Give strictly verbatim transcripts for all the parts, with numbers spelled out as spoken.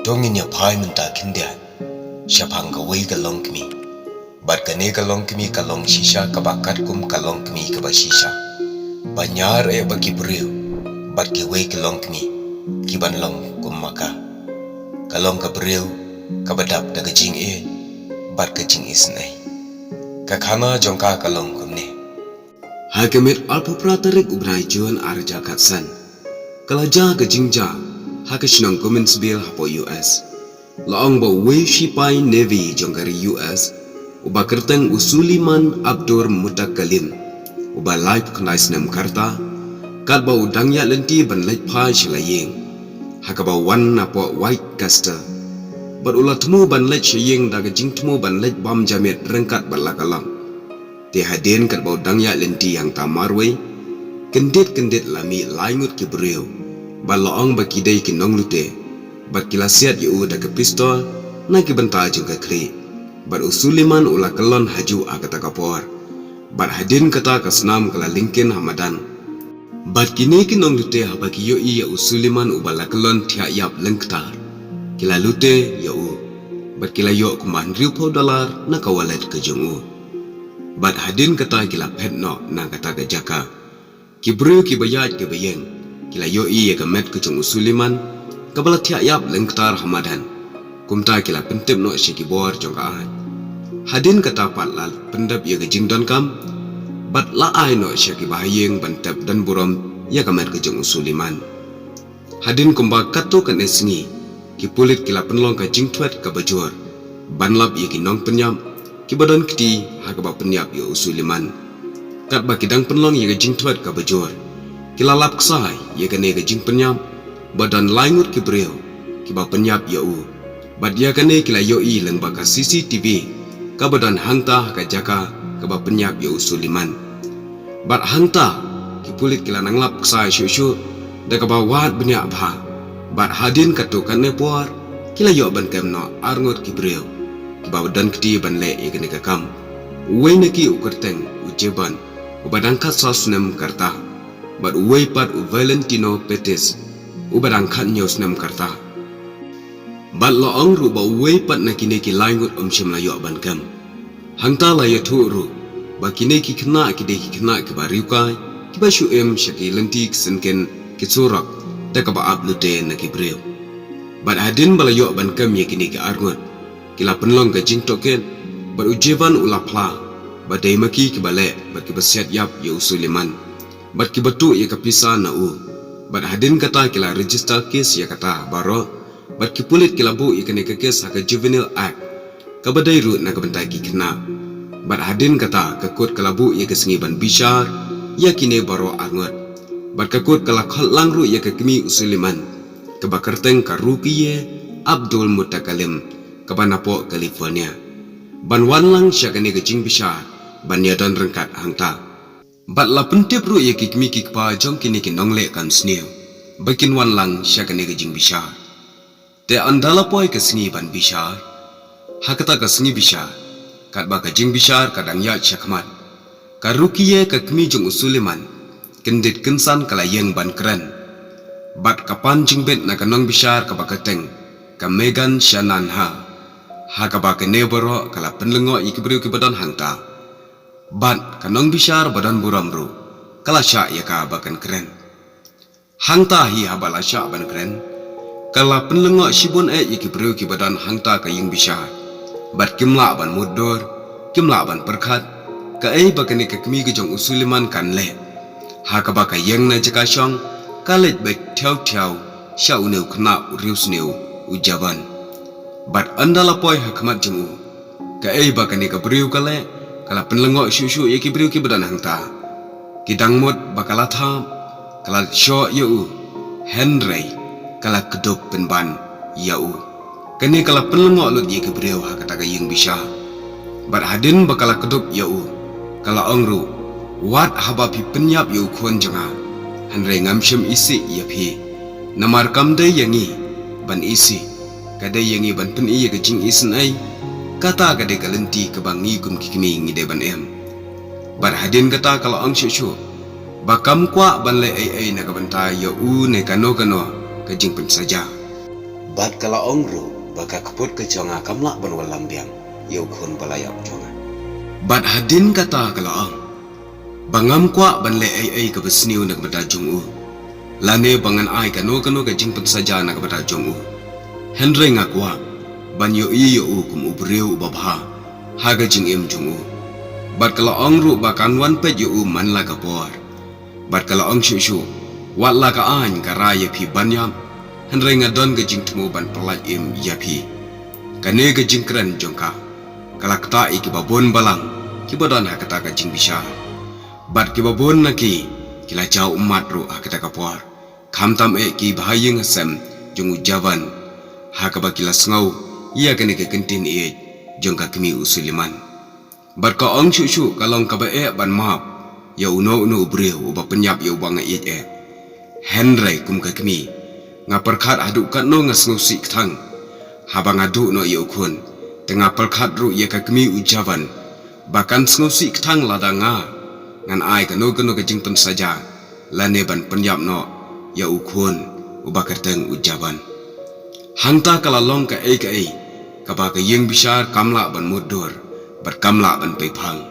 To ngin ïa phai mynta khyndiat shaphang kawei ka longkmie. Bad kane ka longkmie ka long shisha kaba katkum ka longkmie kaba shisha. Ba ñiar eh ba ki briew bad kiwei ki longkmie ki ban long kum ma ka. Ka long ka briew kaba dap da ka jingïeit bad ka jingisynei. Ka khana jong ka ka long kumne. Ha ka miet arphew phra tarik u bnai Jun ar hajar khatsan, ka la jia ka jingjia ha ka shnong Gainesville hapoh U S. La ong ba uwei u shipai Navy jong ka ri U S, uba kyrteng u Suleiman Abdul Mutakalim, uba laiphew khyndai snem ka rta, katba u dang ïaid lynti ban leit phai sha la ïing, ha kaba wan napoh White Castle. Bad u la thmu ban leit sha ïing da ka jingthmu ban leit bam ja miet ryngkat bad la ka long. Te hadien katba u dang ïaid lynti hangta marwei, kyndit kyndit la mih lai ngut ki briew. Bad la ong ba ki dei ki nonglute. Bad ki la siat ïa u da ka pistol na ki bynta jong ka khlieh. Bad u Suleiman u la kyllon hajuh ha kata ka por. Bad hadien kata ka snam ka la lyngkhin ha madan. Bad kine ki nonglute haba ki ïohi ïa u Suleiman uba la kyllon thiah ïap lyngktar, ki la lute ïa u. Bad ki la ïoh kumba hynriewphew dollar na ka wallet ka jong u. Bad hadien kata ki la phet noh na kata ka jaka. Ki briew kiba ïaid kiba ïeng ki la ïohi ïa ka met ka jong u Suleiman, kaba la thiah ïap lyngktar ha madan. Kumta ki la pyntip noh sha ki bor jong ka aiñ. Hadien kata pat la pyndep ïa ka jingdonkam, bad la ai noh sha kiba ha ïing ban tep donburom ïa ka met ka jong u Suleiman. Hadien kumba katto katne sngi, ki pulit ki la pynlong ka jingthwet kaba jur ban lap ïa ki nongpynïap kiba don kti ha kaba pynïap ïa u Suleiman. Katba ki dang pynlong ïa ka jingthwet kaba jur, ki la lap ksai ïa kane ka jingpynïap ba don lai ngut ki briew kiba pynïap ïa u. Bad ïa kane ki la ïohi lyngba ka C C T V kaba don hangta ha ka jaka kaba pynïap ïa u Suleiman. Bad hangta ki pulit ki la nang lap ksai shuh shuh da kaba wad bniah bha. Bad hadien katto katne por ki la ïoh ban kem noh ar ngut ki briew kiba don kti ban leh ïa kane ka kam. Uwei na ki u kyrteng u Jeban, uba dang khatsaw snem ka rta. Bad uwei pat u Valentino Petis, uba dang khathynñiew snem ka rta. Bad la ong ruh ba uwei pat na kine ki lai ngut um shym la ïoh ban kem. Hangta la ïathuh ruh ba kine ki khynnah ki dei ki khynnah kiba riewkai, kiba shu im sha ki lynti ki syngkien ki surok da kaba ap lute na ki briew. Bad hadien ba la ïoh ban kem ïa kine ki ar ngut, ki la pynlong ka jingtohkit, bad u Jevan u la phla ba dei ma ki kiba leh bad kiba siat ïap ïa u Suleiman, bad kiba tuh ïa ka pisa na u. Bad hadien kata ki la register case ïa kata baroh, bad ki pulit ki la buh ïa kane ka case ha ka Juvenile Act, kaba dei ruh na ka bynta ki khynnah. Bad hadien kata ka kot ka la buh ïa ka sngi ban bishar ïa kine baroh ar ngut. Bad ka kot ka la khot lang ruh ïa ka kmie u Suleiman, kaba kyrteng ka Rukiye Abdul Mutakalim, kaba napoh California, ban wan lang sha kane ka jingbishar ban ïadon ryngkat hangta. Bad la pyntip ruh ïa ki kmie ki kpa jong kine ki nongleh kam sniew ba kin wan lang sha kane ka jingbishar. Te ynda la poi ka sngi ban bishar, ha kata ka sngi bishar, katba ka jingbishar ka dang ïaid shakhmat, ka Rukiye ka kmie jong u Suleiman kyndit kynsan ka la ïeng ban kren. Bad ka pan jingbit na ka nongbishar kaba kyrteng ka Megan Shananha, ha kaba kane baroh ka la pynlyngngoh ïa ki briew kiba don hangta. Bad ka nongbishar ba don burom ruh ka la shah ïa ka ba kan kren. Hangta hi haba la shah ban kren, ka la pynlyngngoh shibun eh ïa ki briew kiba don hangta ka ïing bishar. Bad kim lah ban mutdur, kim lah ban pyrkhat kaei ba kane ka kmie ka jong u Suleiman kan leh, ha kaba ka ïeng na jaka shong ka leit beit thiaw thiaw sha une u khynnah u riewsniew u Jeban. Bad ynda la poi ha khmat jong u, kaei ba kane ka briew ka leh, ka la pynlyngngoh shuh shuh ïa ki briew kiba don hangta. Ki dang mut ba ka la thap, ka la shoh ïa u, hynrei ka la kdup pynban ïa u. Kane ka la pynlyngngoh lut ïa ki briew ha kata ka ïing bishar. Bad hadien ba ka la kdup ïa u, ka la ong ruh, wat haba phi pynïap ïa u khun jong nga, hynrei ngam shym isih ïa phi. Namar kam dei ïa ngi ban isih, ka dei ïa ngi ban pyni ïa ka jingisynei. Kata ka dei ka lynti kaba ngi kum ki kmie ngi dei ban im. Bad hadien kata ka la ong shuh shuh ba kam kwah ban leh ei ei na ka bynta ïa u ne kano kano ka jingpynsaja. Bad ka la ong ruh ba ka kput ka jong nga kam lah ban wallam biang ïa u khun ba la ïap jong nga. Bad hadien kata ka la ong ba ngam kwah ban leh ei ei kaba sniew na ka bynta jong u, lane ba ngan ai kano kano ka jingpynsaja na ka bynta jong u. Hynrei nga kwah ban ïohi ïa u kum u briew uba bha ha ka jingim jong u. Bad ka la ong ruh ba kan wan peit ïa u man la ka por. Bad ka la ong shuh shuh, wat la ka aiñ ka rai ïa phi ban ïap, hynrei nga don ka jingthmu ban pyllait im ïa phi. Kane ka jingkren jong ka ka la ktah ïa kiba bun balang kiba don ha kata ka jingbishar. Bad kiba bun na ki ki la jaw ummat ruh ha kata ka por, khamtam eh ki bahaïing hasem jong u Javan, ha kaba ki la sngew ïa kane ka kyntien ïeit jong ka kmie u Suliman. Bad ka ong shuh shuh ka long kaba eh ban map ïa uno uno u briew uba pynïap ïa uba nga ïeit eh. Hynrei kum ka kmie, nga pyrkhat haduh katno nga sngewsih kthang haba nga duh noh ïa u khun, te nga pyrkhat ruh ïa ka kmie u Javan ba kan sngewsih kthang lada nga ngan ai kano kano ka jingpynsaja lane ban pynïap noh ïa u khun uba kyrteng u Javan. Hangta ka la long kaei kaei kaba ka ïing bishar kam lah ban mutdur bad kam lah ban pei phang.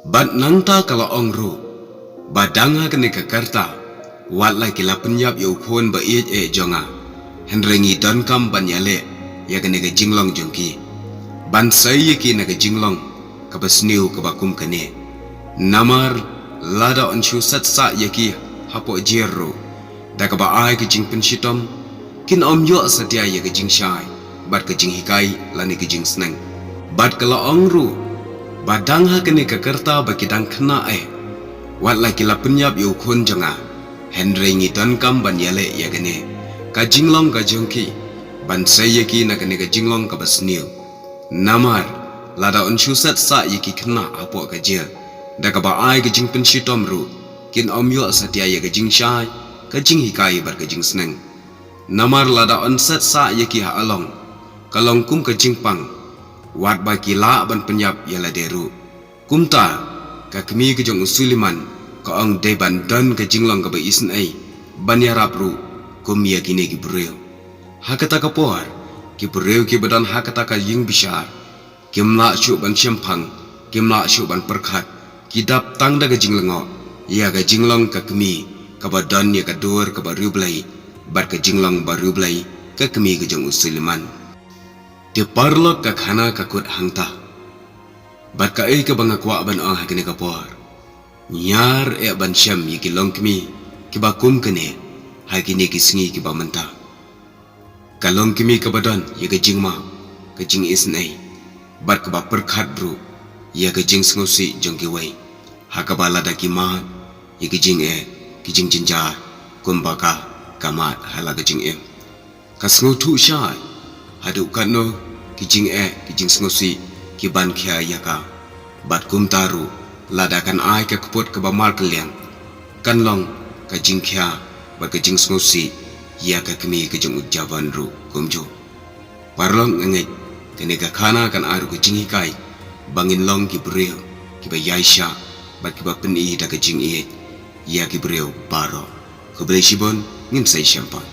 Bad nangta ka la ong ruh ba dang ha kane ka karta, wat la ki la pynïap ïa u khun ba ïeit eh jong nga, hynrei ngi donkam ban ïaleh ïa kane ka jinglong jong ki, ban sei ïa ki na ka jinglong kaba sniew kaba kum kane. Namar lada yn shu set sah ïa ki hapoh jel ruh, da kaba ai ka jingpynshitom, kin ym ïoh satia ïa ka jingshai bad ka jinghikai lane ka jingsneng. Bad ka la ong ruh ba dang ha kane ka karta ba ki dang khynnah eh, wat la ki la pynïap ïa u khun jong nga, hynrei ngi donkam ban ïaleh ïa kane ka jinglong ka jong ki, ban sei ïa ki na kane ka jinglong kaba sniew. Namar lada yn shu set sah ïa ki khynnah hapoh ka jel, da kaba ai ka jingpynshitom ruh, kin ym ïoh satia ïa ka jingshai, ka jinghikai bad ka jingsneng. Namar lada yn set sah ïa ki ha along, ka long kum ka jingpang, wat ba ki lah ban pynïap ïa lade ruh. Kumta ka kmie ka jong u Suliman ka ong dei ban don ka jinglong kaba isynei ban ïarap ruh kum ïa kine ki briew. Ha kata ka por, ki briew kiba don ha kata ka ïing bishar kim lah shuh ban shemphang, kim lah shuh ban pyrkhat, ki dap tang da ka jinglyngngoh ïa ka jinglong ka kmie kaba don ïa ka dur kaba riewblei bad ka jinglong ba riewblei ka kmie ka jong u Suliman. Te paralok, ka khana ka kut hangta. Bad kaei kaba nga kwah ban ong ha kane ka por, ngi ïar eh ban shem ïa ki longkmie kiba kum kane ha kine ki sngi kiba mynta. Ka longkmie kaba don ïa ka jingmap, ka jingisynei, bad kaba pyrkhat ruh ïa ka jingsngewsih jong kiwei, ha kaba lada ki mad ïa ki jingeh, ki jingjynjar, kumba ka, ka mad ha la ka jingim. Ka sngewthuh shai haduh katno ki jingeh, ki jingsngewsih ki ban khia ïa ka. Bad kumta ruh, lada kan ai ka kput kaba markylliang, kan long ka jingkhia bad ka jingsngewsih ïa ka kmie ka jong u Javan ruh kumjuh. Paralok, nga ngeit kane ka khana kan ai ruh ka jinghikai ba ngin long ki briew kiba ïaishah bad kiba pyni da ka jingïeit ïa ki briew baroh. Khublei shibun, ngin sa ïashem pat.